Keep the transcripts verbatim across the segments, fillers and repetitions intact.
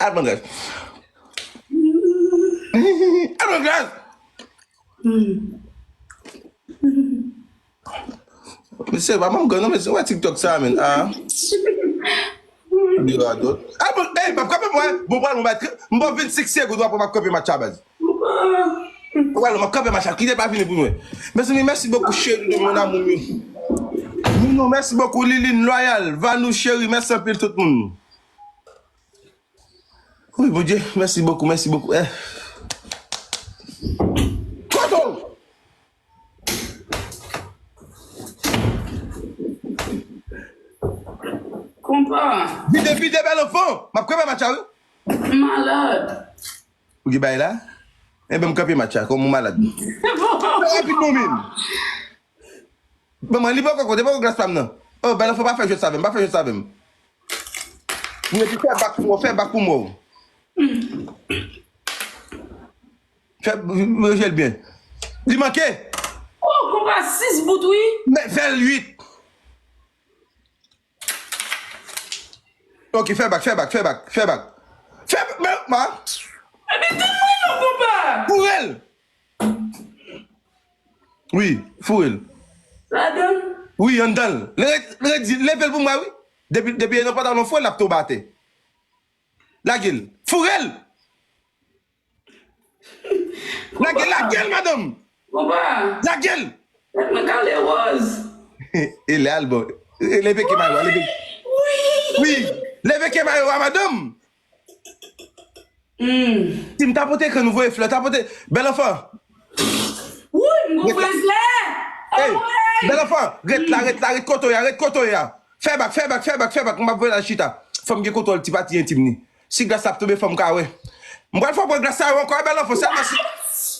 Al pran gaz. Al pran gaz. Mesye, pa manm grann non, mesye, wè TikTok sa, men. Ah. Di radot. Ah, bon, ey, m ap kanpe mwen. Bon, pral mwen bat. M ba vennsenk segonn, w ap wè m ap kanpe match la, baz. Wè, m ap kanpe match la. Kite pa vini pou mwen. Mezanmi, mèsi bokou, cheri de mon amour. Nounou, mèsi bokou, Liline, Loyal, Vanou, cheri, mèsi anpil tout moun. Wi, Bondye, mèsi bokou, mèsi bokou. Eh. Koto! Konpa. Vide, vide, bèl anfan. M ap kanpe match la, wi. M malad. Ou gen bagay la? Enben, m kanpe match la, kòm ou malad. Fè rapid non, men. Manman, li poko konte, poko glas pa m nan. Oh, bèl anfan, pa fè jwèt sa avè m, pa fè jwèt sa avè m. Mwen di fè bak pou mwen, fè bak pou mwen. Fè, ranje l byen. Li manke. Oh, konpa sis bout, wi. Men fè l uit. Ok, fè bak, fè bak, fè bak, fè bak. Fè bak, men, ma. Epi tann mwen non, konpa. Foure l. Wi, foure l. Ladan. Wi, anndan l. Redi, leve l pou mwen, wi. Depi, depi nan pantalon foure l, l ap tonbe atè. Lage l. Foure l. Lage, lage l, madanm. Konpa. Lage l. Tèt mwen kale wòz. E lè al bon. E leve ke mayo, leve. Wi. Wi, leve ke mayo a, madanm. Hmm. Si m ta pote kran, nou voye flè, ta pote bèl anfan. Wi, m gon frè. Hey, bèl anfan, ret la, ret la, ret kote w ye a, ret kote w ye a. Fè bak, fè bak, fè bak, fè bak, m ap voye l al chita. Fò m gen kontwòl ti pati entim ni. Si glas la ap tonbe, fò m ka wè. M pral fè w pran glas sa yo ankò, bèl anfan, sèlman si.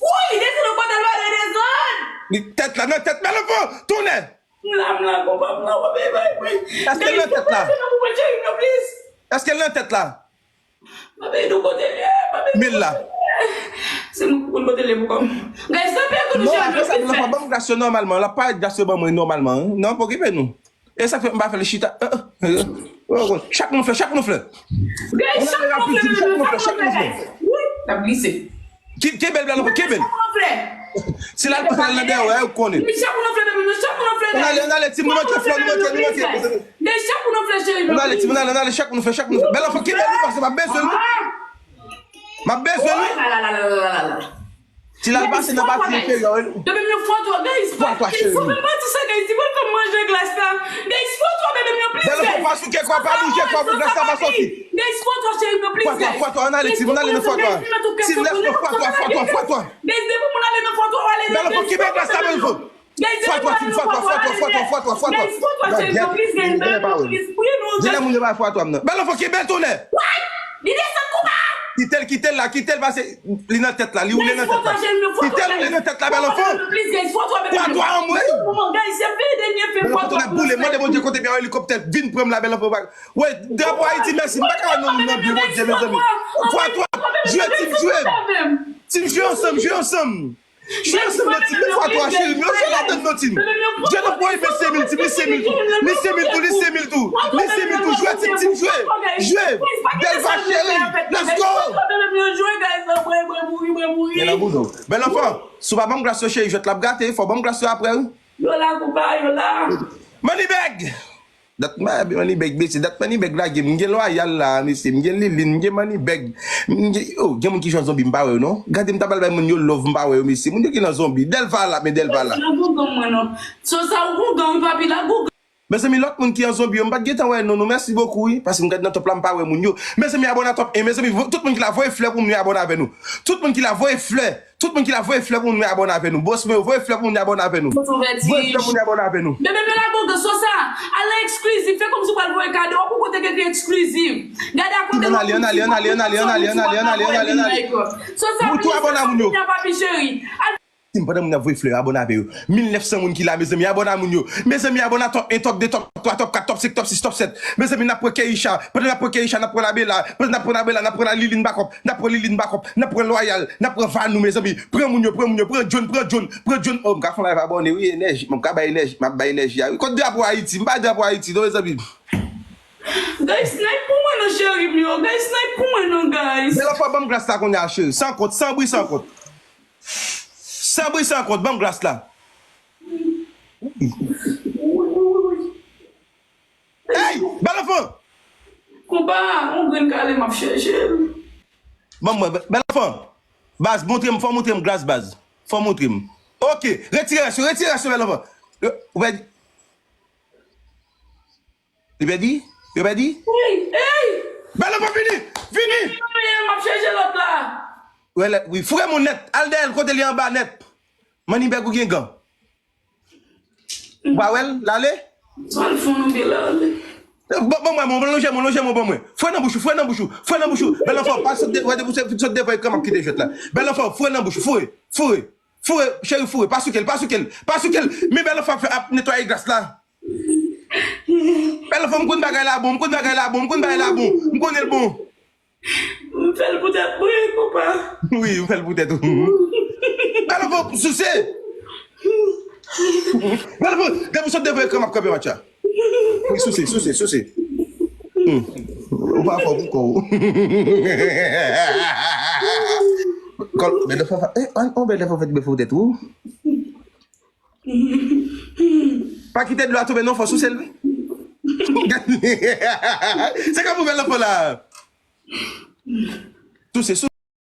Wi, desann yon kote l pa dwe desann. Li tèt la, nan tèt, bèl anfan, tounen. M la, m la, konpa, m la, w ap bay, bay, bay. Èske l nan tèt la? Cheri, non, please. Èske l nan tèt la? Papi, nou kote l ye, papi. Men l la. Se mwen ki konn kote l ye pou kò m. Guys, sa fè konnen Non, cheri apre sa, non nou fè ban m gras yo nòmalman. L ap parèt gras yo ban mwen nòmalman. Non, pa okipe nou. E sa k fè m pa fè l chita. Chak nou fè, chak nou fè. Guys, chak nou fè, chak nou fè, chak nou fè. Wi, l ap glise. Kenbe l, bèl anfan, kenbe l. Si l al pran l nan dèyè, ou konnen. Chak nou fè, chak nou fè. Ann ale, ann ale, timoun, nou manke flè, nou manke, nou manke. Guys, chak nou fè, cheri. Ann ale, timoun, ann ale, chak nou fè, chak nou fè. Bèl anfan, kenbe l, pase, m ap bezwen l. M ap bezwen l, wi. Si l al pase nan pati inferyè, wi. Bebe m yo fò twò, guys. Fò twò, cheri. Fò m pati sa, guys. Li pral fè m manje glas la. Guys, fò twò, bebe m yo, please, guys. Bèl anfan, pa souke kò, pa bouje kò, glas la pa sòti. Guys, fò twò, cheri m yo, please, guys. Fò twò, fò twò, ann ale, timoun, ale nan fò twò. Team Lèsko, fò twò, fò twò, fò twò. Guys, depi moun ale nan fò twò, ale nan. Bèl anfan, kenbe glas la, bèl anfan. Fò twò, team, fò twò, fò twò, fò twò, fò twò, fò twò. Guys, fò twò, cheri m yo, please, guys. Bèl anfan, kenbe l, tounen. Bèl anfan, kenbe l, tounen. Kite l, kite l la, kite l pase. Li nan tèt la, li woule nan tèt la. Kite l woule nan tèt la, bèl anfan. Fò twò anmwey. Bèl anfan, tounen boule, mande Bondye kote m ye, yon elikoptè vin pran m la, bèl anfan. Wè, drapo Ayiti, mèsi, m pa ka wè non moun nan byen, Bondye, mezanmi. Fò twò, jwe, team, jwe. Team, jwe ansanm, jwe ansanm. Jwe ansanm nan team, men fò twò cheri m yo, jwe ladann nan team. Jwe nan pwoye, men se mil team, li se mil tou, li se mil tou, li se mil tou, li se mil tou, jwe team, team, jwe, jwe. Delva cheri, let's go. Bèl anfan, si w pa ban m glas yo cheri, jwèt la ap gate, fò w ban m glas yo aprè wi. Yo la konpa, yo la. Money bag. Dat Money bag, mesye, dat Money bag lage m. M gen Loyal la, mesye, m gen Liline, m gen Money bag. M gen, oh, gen moun ki jwe an zonbi, m pa wè yo non. Gade m ta pral bay moun yo love, m pa wè yo, mesye. Moun yo ki nan zonbi. Delva la, men Delva la. Nan gougan mwen non. So sa ou gougan wi papi la gougan. Mezanmi, lòt moun ki an zonbi yo, m pa t gentan wè non nou. Mèsi bokou wi, paske m gade nan top la, m pa wè moun yo. Mezanmi, abòne a top en, mezanmi, tout moun ki la voye flè pou moun yo abòne avè nou. Tout moun ki la voye flè. Tout moun ki la voye flè pou moun yo abòne avè nou. Bòs mwen yo, voye flè pou moun yo abòne avè nou. Voye flè pou moun yo abòne avè nou. Bebe men la gougan so sa. Al nan eksklizif, fè kòmsi w pral voye kado, w ap wè kote k ekri eksklizif. Gade a kote. Ann ale, ann ale, ann ale, ann ale, ann ale, ann ale, ann ale, ann ale, ann ale. So sa. Moun tou abòne a moun yo. Papi cheri. Al. Team, pandan moun ap voye flè, abòne avè yo. Mil nèf san moun ki la, mezanmi, abòne a moun yo. Mezanmi, abòne a top en, top de, top twa, top kat, top senk, top sis, top sèt. Mezanmi, n ap pran Keisha. Pandan n ap pran Keisha, n ap pran Labella. Pandan n ap pran Labella, n ap pran Liline bakòp. N ap pran Liline bakòp. N ap pran Loyal. N ap pran Vanou, mezanmi. Pran moun yo, pran moun yo, pran John, pran John, pran John. Oh, m ka fè yon live abòne, wi, enèji. M ka bay enèji, m ap bay enèji a, wi. Kot drapo Ayiti? M pa drapo Ayiti, non, mezanmi. Guys, snipe pou mwen non, cheri m yo. Guys, snipe pou mwen non, guys. Bèl anfan, ban m glas la kounye a, cheri. San kont, san bri, san kont. San bri, san kont, ban m glas la. Hey, bèl anfan! Konpa, yon grenn kale m ap chèche l. Ban mwen, bèl anfan. Baz, montre m, fò montre m glas, baz. Fò montre m. Ok, retire rès yo, retire rès yo, bèl anfan. Ou pèdi? Li pèdi? Yo pèdi? Hey, hey! Bèl anfan, vini! Vini! M ap chèche lòt la. Wi, foure moun nèt. Al dèyè l kote li anba nèt. Money bag ou gen gan. Ou pa wè l? L ale? Al fon nou gen l ale. Bon, bon, mwen, mwen, lonje mwen, lonje mwen, bon, mwen. Foure nan bouch ou, foure nan bouch ou, foure nan bouch ou. Bèl anfan, pa sot de, wè, depi w sot devan ekran, m ap kite jwèt la. Bèl anfan, foure nan bouch ou, foure, foure, foure, cheri, foure, pa souke l, pa souke l, pa souke l. Men bèl anfan ap fè, ap netwaye glas la. Bèl fanm, m konn bagay la bon, m konn bagay la bon, m konn bagay la bon. M konnen l bon. M fè l pou tèt mwen, konpa. Wi, m fè l pou tèt ou. Bèl fanm, souse. Bèl fanm, depi w sot devan ekran, m ap kanpe match la. Wi, souse, souse, souse. Hmm. Ou pa fò pou kò w. Kòl, bèl fanm, eh, on, on bèl fanm fè bèl pou tèt ou. Pa kite dlo a tonbe non, fò souse l wi. Se kòman bèl fanm la. Souse, souse.